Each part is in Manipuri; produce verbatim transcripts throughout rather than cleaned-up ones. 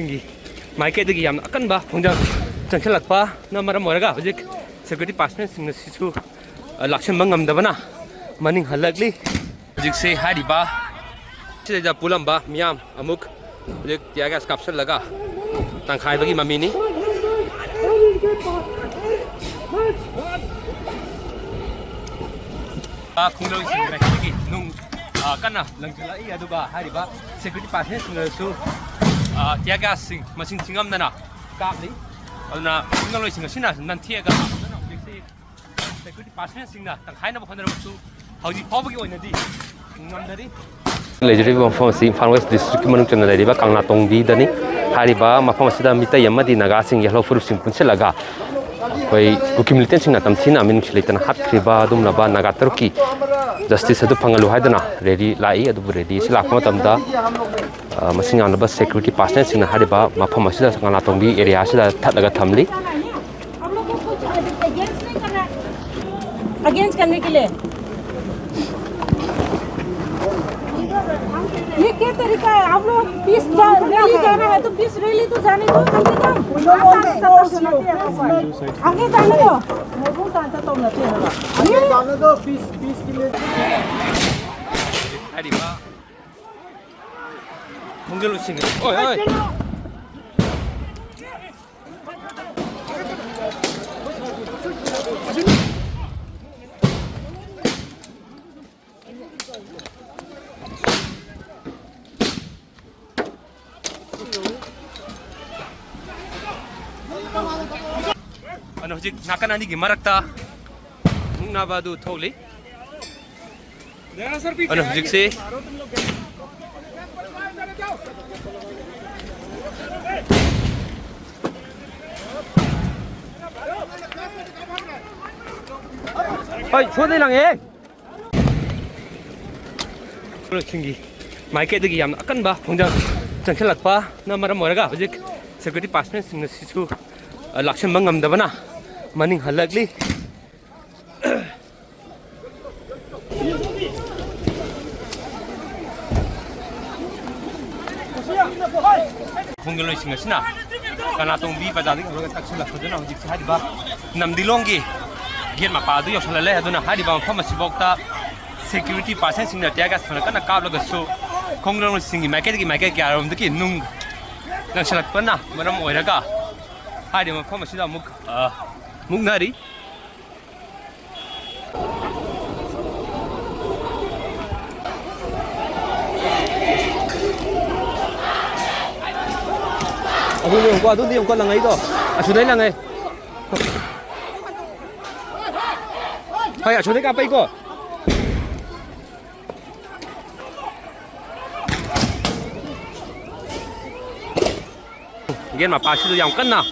ꯒꯤ ꯃꯥꯏꯀꯩꯗꯒꯤ ꯌꯥꯝꯅ ꯑꯀꯟꯕ ꯈꯣꯡꯖꯪ ꯆꯪꯁꯤꯜꯂꯛꯄꯅ ꯃꯔꯝ ꯑꯣꯏꯔꯒ ꯍꯧꯖꯤꯛ security personnelꯁꯤꯡ ꯑꯁꯤꯁꯨ, ꯑ, ꯂꯥꯛꯁꯤꯟꯕ ꯉꯝꯗꯕꯅ ꯃꯅꯤꯡ ꯍꯜꯂꯛꯂꯤ꯫ ꯍꯧꯖꯤꯛꯁꯦ ꯍꯥꯏꯔꯤꯕ ꯁꯤꯗꯩꯗ ꯄꯨꯜꯂꯝꯕ ꯃꯤꯌꯥꯝ ꯑꯃꯨꯛ ꯍꯧꯖꯤꯛ tear gas ꯀꯥꯞꯁꯤꯜꯂꯒ ꯇꯪꯈꯥꯏꯕꯒꯤ ꯃꯃꯤꯅꯤ꯫ ꯑ, ꯈꯣꯡꯖꯪꯁꯤꯡ ꯃꯥꯏꯀꯩꯗꯒꯤ ꯅꯨꯡ, ꯑ, ꯀꯟꯅ ꯂꯪꯁꯤꯜꯂꯛꯏ, ꯑꯗꯨꯒ ꯍꯥꯏꯔꯤꯕ security personnelꯁꯤꯡꯅꯁꯨ, ꯑ, tear gasꯁꯤꯡ ꯃꯁꯤꯡ ꯊꯤꯉꯝꯗꯅ ꯀꯥꯞꯂꯤ꯫ ꯑꯗꯨꯅ ꯈꯣꯡꯖꯪꯂꯣꯏꯁꯤꯡ ꯑꯁꯤꯅ ꯅꯝꯊꯦꯛꯑꯒ ꯍꯧꯖꯤꯛꯁꯤ security personnelꯁꯤꯡꯅ ꯇꯪꯈꯥꯏꯅꯕ ꯍꯣꯠꯅꯔꯕꯁꯨ ꯍꯧꯖꯤꯛ ꯐꯥꯎꯕꯒꯤ ꯑꯣꯏꯅꯗꯤ ꯉꯝꯗꯔꯤ꯫ ꯂꯩꯖꯔꯤꯕ ꯃꯐꯝ ꯑꯁꯤ ꯏꯝꯐꯥꯜ ꯋꯦꯁ ꯗꯤꯁꯇ꯭ꯔꯤꯛꯀꯤ ꯃꯅꯨꯡ ꯆꯟꯅ ꯂꯩꯔꯤꯕ ꯀꯪꯂꯥꯇꯣꯡꯕꯤꯗꯅꯤ꯫ ꯍꯥꯏꯔꯤꯕ ꯃꯐꯝ ꯑꯁꯤꯗ ꯃꯤꯇꯩ ꯑꯃꯗꯤ ꯅꯥꯒꯥꯁꯤꯡ, ꯌꯦꯜꯍꯧ ꯐꯨꯔꯨꯞꯁꯤꯡ ꯄꯨꯟꯁꯤꯜꯂꯒ ꯑꯩꯈꯣꯏ ꯀꯨꯀꯤ ꯃꯤꯂꯤꯇꯦꯟꯁꯤꯡꯅ ꯇꯝꯊꯤꯅ ꯃꯤꯅꯨꯡꯁꯤ ꯂꯩꯇꯅ ꯍꯥꯠꯈ꯭ꯔꯤꯕ ꯑꯗꯨꯒꯨꯝꯂꯕ ꯅꯥꯒꯥ ꯇꯔꯨꯛꯀꯤ justice ꯑꯗꯨ ꯐꯪꯍꯜꯂꯨ ꯍꯥꯏꯗꯨꯅ rally ꯂꯥꯛꯏ꯫ ꯑꯗꯨꯕꯨ rally ꯑꯁꯤ ꯂꯥꯛꯄ ꯃꯇꯝꯗ, ꯑ, ꯃꯁꯤꯡ ꯌꯥꯝꯂꯕ security personnelꯁꯤꯡꯅ ꯍꯥꯏꯔꯤꯕ ꯃꯐꯝ ꯑꯁꯤꯗ, ꯀꯪꯂꯥꯇꯣꯡꯕꯤ area ꯑꯁꯤꯗ ꯊꯠꯂꯒ ꯊꯝꯂꯤ꯫ हम लोग को कुछ against नहीं करना है। Against करने के लिए। ये क्या तरीका है? आप लोग पीस जा, रैली जाना है तो पीस रैली तो जाने दो कम से कम। आगे जाने दो। ये ꯍꯥꯏꯔꯤꯕ ꯈꯣꯡꯖꯪꯂꯣꯏꯁꯤꯡ, ꯑꯣꯏ, ꯑꯣꯏ꯫ ꯑꯗꯨꯅ ꯍꯧꯖꯤꯛ ꯅꯥꯀꯟ ꯑꯅꯤꯒꯤ ꯃꯔꯛꯇ ꯃꯨꯛꯅꯕ ꯑꯗꯨ ꯊꯣꯛꯂꯤ꯫ ꯑꯗꯨꯅ ꯍꯧꯖꯤꯛꯁꯤ ꯍꯣꯏ, ꯁꯣꯗꯩ ꯂꯪꯉꯦ꯫ ꯁꯤꯡꯒꯤ ꯃꯥꯏꯀꯩꯗꯒꯤ ꯌꯥꯝꯅ ꯑꯀꯟꯕ ꯈꯣꯡꯖꯪ ꯆꯪꯁꯤꯜꯂꯛꯄꯅ ꯃꯔꯝ ꯑꯣꯏꯔꯒ ꯍꯧꯖꯤꯛ security personnelꯁꯤꯡ ꯑꯁꯤꯁꯨ, ꯑ, ꯂꯥꯛꯁꯤꯟꯕ ꯉꯝꯗꯕꯅ ꯃꯅꯤꯡ ꯍꯜꯂꯛꯂꯤ꯫ ꯈꯣꯡꯖꯣꯝꯂꯣꯏꯁꯤꯡ ꯑꯁꯤꯅ ꯀꯪꯂꯥꯇꯣꯡꯕꯤ ꯕꯖꯥꯔꯗꯒꯤ ꯍꯧꯔꯒ ꯇꯛꯁꯤꯜꯂꯛꯄꯗꯨꯅ ꯍꯧꯖꯤꯛꯁꯦ ꯍꯥꯏꯔꯤꯕ ꯅꯝꯗꯤꯂꯣꯡꯒꯤ ꯒꯦꯠ ꯃꯄꯥ ꯑꯗꯨ ꯌꯧꯁꯤꯜꯍꯜꯂꯦ꯫ ꯑꯗꯨꯅ ꯍꯥꯏꯔꯤꯕ ꯃꯐꯝ ꯑꯁꯤꯐꯥꯎꯗ ꯁꯦꯀ꯭ꯌꯨꯔꯤꯇꯤ ꯄꯥꯔꯁꯟꯁꯤꯡꯅ ꯇꯤꯌꯔ ꯒ꯭ꯌꯥꯁ ꯐꯅ ꯀꯟꯅ ꯀꯥꯞꯂꯒꯁꯨ ꯈꯣꯡꯖꯣꯝꯂꯣꯏꯁꯤꯡꯒꯤ ꯃꯥꯏꯀꯩꯗꯒꯤ ꯃꯥꯏꯀꯩ ꯀꯌꯥꯔꯣꯝꯗꯒꯤ ꯅꯨꯡ ꯂꯪꯁꯤꯜꯂꯛꯄꯅ ꯃꯔꯝ ꯑꯣꯏꯔꯒ ꯍꯥꯏꯔꯤꯕ ꯃꯐꯝ ꯑꯁꯤꯗ ꯑꯃꯨꯛ, ꯑ, ꯃꯨꯛꯅꯔꯤ꯫ ꯑꯗꯨꯅꯦ ꯌꯦꯡꯉꯨꯀꯣ, ꯑꯗꯨꯅꯦ ꯌꯦꯡꯉꯨꯀꯣ, ꯂꯪꯉꯛꯏꯗꯣ꯫ ꯑꯁꯨꯗꯩ ꯂꯪꯉꯦ꯫ ꯍꯣꯏ, ꯑꯁꯨꯗꯩ ꯀꯥꯞꯄꯛꯏꯀꯣ꯫ ꯒꯦꯠ ꯃꯄꯥꯁꯤꯗ ꯌꯥꯝ ꯀꯟꯅ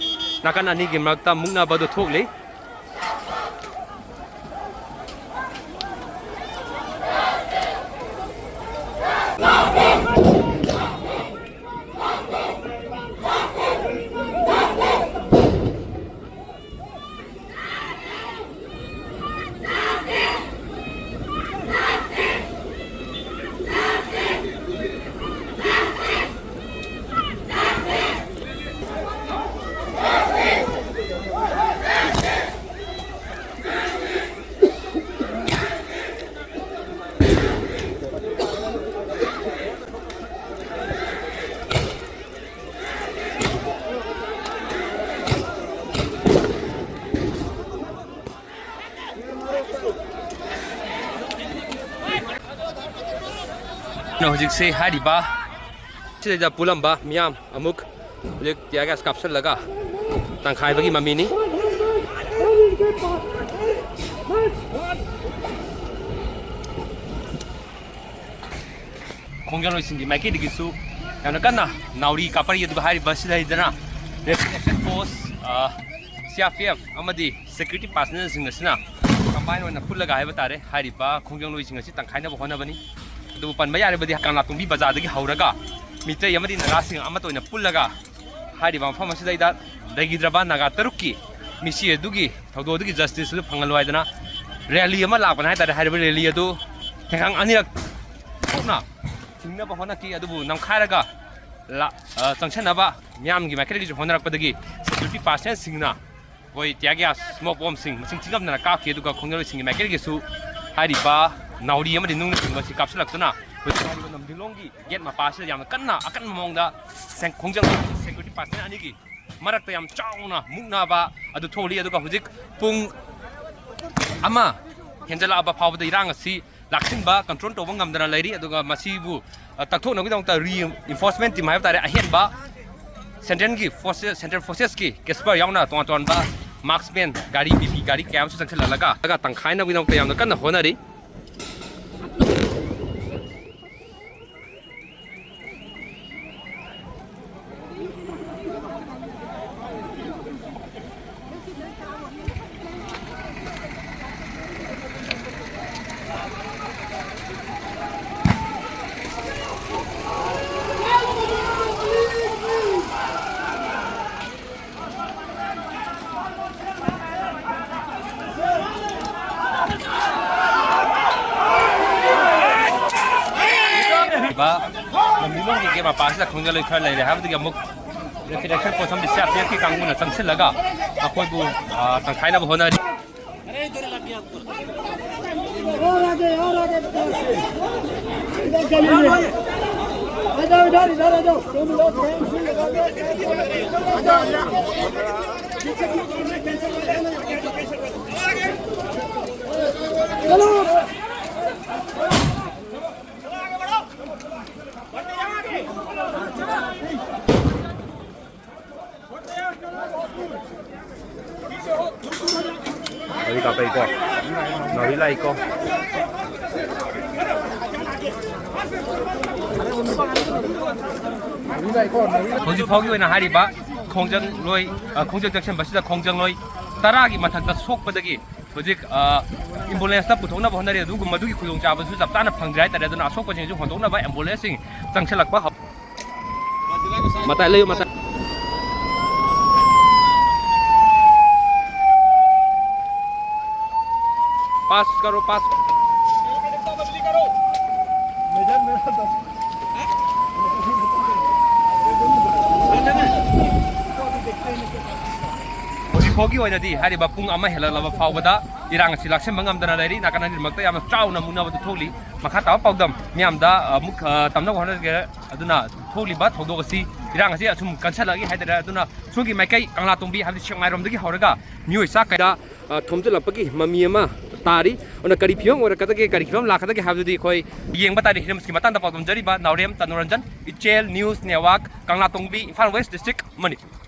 ꯅꯥꯀꯟ ꯑꯅꯤꯒꯤ ꯃꯔꯛꯇ ꯃꯨꯛꯅꯕꯗꯨ ꯊꯣꯛꯂꯤ꯫ ꯍꯧꯖꯤꯛꯁꯦ ꯍꯥꯏꯔꯤꯕ ꯁꯤꯗꯩꯗ ꯄꯨꯜꯂꯝꯕ ꯃꯤꯌꯥꯝ ꯑꯃꯨꯛ ꯍꯧꯖꯤꯛ tear gas ꯀꯥꯞꯁꯤꯜꯂꯒ ꯇꯪꯈꯥꯏꯕꯒꯤ ꯃꯃꯤꯅꯤ꯫ ꯈꯣꯡꯖꯣꯝꯂꯣꯏꯁꯤꯡꯒꯤ ꯃꯥꯏꯀꯩꯗꯒꯤꯁꯨ ꯌꯥꯝꯅ ꯀꯟꯅ ꯅꯥꯎꯔꯤ ꯀꯥꯞꯄꯔꯤ꯫ ꯑꯗꯨꯒ ꯍꯥꯏꯔꯤꯕ ꯁꯤꯗꯩꯗꯅ Rapid Action Force, ꯑ, C R P F ꯑꯃꯗꯤ security personnelꯁꯤꯡ ꯑꯁꯤꯅ combine ꯑꯣꯏꯅ ꯄꯨꯜꯂꯒ ꯍꯥꯏꯕ ꯇꯥꯔꯦ, ꯍꯥꯏꯔꯤꯕ ꯈꯣꯡꯖꯣꯝꯂꯣꯏꯁꯤꯡ ꯑꯁꯤ ꯇꯪꯈꯥꯏꯅꯕ ꯍꯣꯠꯅꯕꯅꯤ꯫ ꯑꯗꯨꯕꯨ ꯄꯟꯕ ꯌꯥꯔꯕꯗꯤ ꯀꯪꯂꯥꯇꯣꯡꯕꯤ ꯕꯖꯥꯔꯗꯒꯤ ꯍꯧꯔꯒ ꯃꯤꯇꯩ ꯑꯃꯗꯤ ꯅꯔꯥꯁꯤꯡ ꯑꯃꯠꯇ ꯑꯣꯏꯅ ꯄꯨꯜꯂꯒ ꯍꯥꯏꯔꯤꯕ ꯃꯐꯝ ꯑꯁꯤꯗꯩꯗ ꯂꯩꯈꯤꯗ꯭ꯔꯕ ꯅꯥꯒꯥ ꯇꯔꯨꯛꯀꯤ ꯃꯤꯁꯤ ꯑꯗꯨꯒꯤ ꯊꯧꯗꯣꯛ ꯑꯗꯨꯒꯤ justice ꯑꯗꯨ ꯐꯪꯍꯜꯂꯨ ꯍꯥꯏꯗꯅ rally ꯑꯃ ꯂꯥꯛꯄꯅꯦ ꯍꯥꯏꯇꯥꯔꯦ꯫ ꯍꯥꯏꯔꯤꯕ rally ꯑꯗꯨ ꯊꯦꯡꯈꯥꯡ ꯑꯅꯤꯔꯛ ꯊꯣꯛꯅ ꯊꯤꯡꯅꯕ ꯍꯣꯠꯅꯈꯤ, ꯑꯗꯨꯕꯨ ꯅꯝꯈꯥꯏꯔꯒ ꯂꯥ-, ꯑ, ꯆꯪꯁꯟꯅꯕ ꯃꯤꯌꯥꯝꯒꯤ ꯃꯥꯏꯀꯩꯗꯒꯤꯁꯨ ꯍꯣꯠꯅꯔꯛꯄꯗꯒꯤ security personnelꯁꯤꯡꯅ ꯑꯩꯈꯣꯏ tear gas, smoke bombꯁꯤꯡ ꯃꯁꯤꯡ ꯊꯤꯉꯝꯗꯅ ꯀꯥꯞꯈꯤ꯫ ꯑꯗꯨꯒ ꯈꯣꯡꯖꯪꯂꯣꯏꯁꯤꯡꯒꯤ ꯃꯥꯏꯀꯩꯗꯒꯤꯁꯨ ꯍꯥꯏꯔꯤꯕ ꯅꯥꯎꯔꯤ ꯑꯃꯗꯤ ꯅꯨꯡꯅꯆꯤꯡꯕ ꯑꯁꯤ ꯀꯥꯞꯁꯤꯜꯂꯛꯇꯨꯅ ꯑꯩꯈꯣꯏ ꯍꯥꯏꯔꯤꯕ ꯅꯝꯗꯤꯂꯣꯡꯒꯤ gate ꯃꯄꯥꯁꯤꯗ ꯌꯥꯝꯅ ꯀꯟꯅ ꯑꯀꯟꯕ ꯃꯑꯣꯡꯗ ꯁꯦꯡ-, ꯈꯣꯡꯖꯪ security personnel ꯑꯅꯤꯒꯤ ꯃꯔꯛꯇ ꯌꯥꯝ ꯆꯥꯎꯅ ꯃꯨꯛꯅꯕ ꯑꯗꯨ ꯊꯣꯛꯂꯤ꯫ ꯑꯗꯨꯒ ꯍꯧꯖꯤꯛ ꯄꯨꯡ ꯑꯃ ꯍꯦꯟꯖꯜꯂꯛꯑꯕ ꯐꯥꯎꯕꯗ ꯏꯔꯥꯡ ꯑꯁꯤ ꯂꯥꯛꯁꯤꯟꯕ control ꯇꯧꯕ ꯉꯝꯗꯅ ꯂꯩꯔꯤ꯫ ꯑꯗꯨꯒ ꯃꯁꯤꯕꯨ, ꯑ, ꯇꯛꯊꯣꯛꯅꯕꯒꯤꯗꯃꯛꯇ reinforcement team ꯍꯥꯏꯕ ꯇꯥꯔꯦ, ꯑꯍꯦꯟꯕ centralꯒꯤ forces, central forcesꯀꯤ CASPER ꯌꯥꯎꯅ ꯇꯣꯉꯥꯟ ꯇꯣꯉꯥꯟꯕ marksman, ꯒꯥꯔꯤ, BP ꯒꯥꯔꯤ ꯀꯌꯥ ꯑꯃꯁꯨ ꯆꯪꯁꯤꯜꯍꯜꯂꯒ ꯇꯪꯈꯥꯏꯅꯕꯒꯤꯗꯃꯛꯇ ꯌꯥꯝꯅ ꯀꯟꯅ ꯍꯣꯠꯅꯔꯤ꯫ ꯂꯝꯕꯤꯂꯣꯡꯒꯤ gate ꯃꯄꯥꯁꯤꯗ ꯈꯣꯡꯖꯪꯂꯣꯏ ꯈꯔ ꯂꯩꯔꯦ ꯍꯥꯏꯕꯗꯒꯤ ꯑꯃꯨꯛ Reflection Post ꯑꯃꯗꯤ CRPFꯀꯤ ꯀꯥꯡꯕꯨꯅ ꯆꯪꯁꯤꯜꯂꯒ ꯑꯩꯈꯣꯏꯕꯨ, ꯑ, ꯇꯪꯈꯥꯏꯅꯕ ꯍꯣꯠꯅꯔꯤ꯫ और आगे, और आगे, इधर चलिए। आ जाओ, इधर, इधर आ जाओ। तुम लोग ध्यान से लगाओ। आ जाओ, आ जाओ। चलो। ꯅꯥꯎꯔꯤ ꯀꯥꯞꯄꯛꯏꯀꯣ꯫ ꯅꯥꯎꯔꯤ ꯂꯥꯛꯏꯀꯣ꯫ ꯍꯧꯖꯤꯛ ꯐꯥꯎꯒꯤ ꯑꯣꯏꯅ ꯍꯥꯏꯔꯤꯕ ꯈꯣꯡꯖꯪꯂꯣꯏ, ꯑ, ꯈꯣꯡꯖꯪ ꯆꯪꯁꯤꯟꯕꯁꯤꯗ ꯈꯣꯡꯖꯪꯂꯣꯏ ꯇꯔꯥꯒꯤ ꯃꯊꯛꯇ ꯁꯣꯛꯄꯗꯒꯤ ꯍꯧꯖꯤꯛ, ꯑ, ambulanceꯇ ꯄꯨꯊꯣꯛꯅꯕ ꯍꯣꯠꯅꯔꯤ꯫ ꯑꯗꯨꯒꯨꯝꯕ ꯑꯗꯨꯒꯤ ꯈꯨꯗꯣꯡꯆꯥꯕꯗꯨꯁꯨ ꯆꯞ ꯆꯥꯅ ꯐꯪꯗ꯭ꯔꯦ ꯍꯥꯏꯇꯥꯔꯦ꯫ ꯑꯗꯨꯅ ꯑꯁꯣꯛꯄꯁꯤꯡꯁꯨ ꯍꯣꯟꯗꯣꯛꯅꯕ ambulanceꯁꯤꯡ ꯆꯪꯁꯤꯜꯂꯛꯄ ꯍꯧ-, ꯃꯇꯥꯏ ꯂꯩꯌꯨ, ꯃꯇꯥꯏ꯫ पास करो, पास। ꯍꯧꯖꯤꯛ ꯑꯣꯏꯅꯗꯤ ꯍꯥꯏꯔꯤꯕ ꯄꯨꯡ ꯑꯃ ꯍꯦꯜꯂꯛꯂꯕ ꯐꯥꯎꯕꯗ ꯏꯔꯥꯡ ꯑꯁꯤ ꯂꯥꯛꯁꯤꯟꯕ ꯉꯝꯗꯅ ꯂꯩꯔꯤ꯫ ꯅꯥꯀꯟ ꯑꯅꯤꯃꯛꯇ ꯌꯥꯝꯅ ꯆꯥꯎꯅ ꯃꯨꯛꯅꯕꯗꯨ ꯊꯣꯛꯂꯤ꯫ ꯃꯈꯥ ꯇꯥꯕ ꯄꯥꯎꯗꯝ ꯃꯤꯌꯥꯝꯗ ꯑꯃꯨꯛ, ꯑ, ꯇꯝꯅꯕ ꯍꯣꯠꯅꯒꯦ꯫ ꯑꯗꯨꯅ ꯊꯣꯛꯂꯤꯕ ꯊꯧꯗꯣꯛ ꯑꯁꯤ, ꯏꯔꯥꯡ ꯑꯁꯤ ꯑꯁꯨꯝ ꯀꯟꯁꯤꯜꯂꯛꯏ ꯍꯥꯏꯇꯥꯔꯦ꯫ ꯑꯗꯨꯅ ꯁꯣꯝꯒꯤ ꯃꯥꯏꯀꯩ ꯀꯪꯂꯥꯇꯣꯡꯕꯤ ꯍꯥꯏꯕꯗꯤ ꯁꯦꯛꯃꯥꯏꯔꯣꯝꯗꯒꯤ ꯍꯧꯔꯒ ꯃꯤꯑꯣꯏ ꯆꯥ ꯀꯌꯥ, ꯑ, ꯊꯣꯝꯖꯤꯜꯂꯛꯄꯒꯤ ꯃꯃꯤ ꯑꯃ ꯇꯥꯔꯤ꯫ ꯑꯗꯨꯅ ꯀꯔꯤ ꯐꯤꯕꯝ ꯑꯣꯏꯔꯛꯀꯗꯒꯦ, ꯀꯔꯤ ꯐꯤꯕꯝ ꯂꯥꯛꯀꯗꯒꯦ ꯍꯥꯏꯕꯗꯨꯗꯤ ꯑꯩꯈꯣꯏ ꯌꯦꯡꯕ ꯇꯥꯔꯦ꯫ ꯍꯤꯔꯝꯁꯤꯒꯤ ꯃꯇꯥꯡꯗ ꯄꯥꯎꯗꯝꯖꯔꯤꯕ Naorem Tanuranjan, Ichel news network, Kanglatongbi, Imphal west district, Manipur.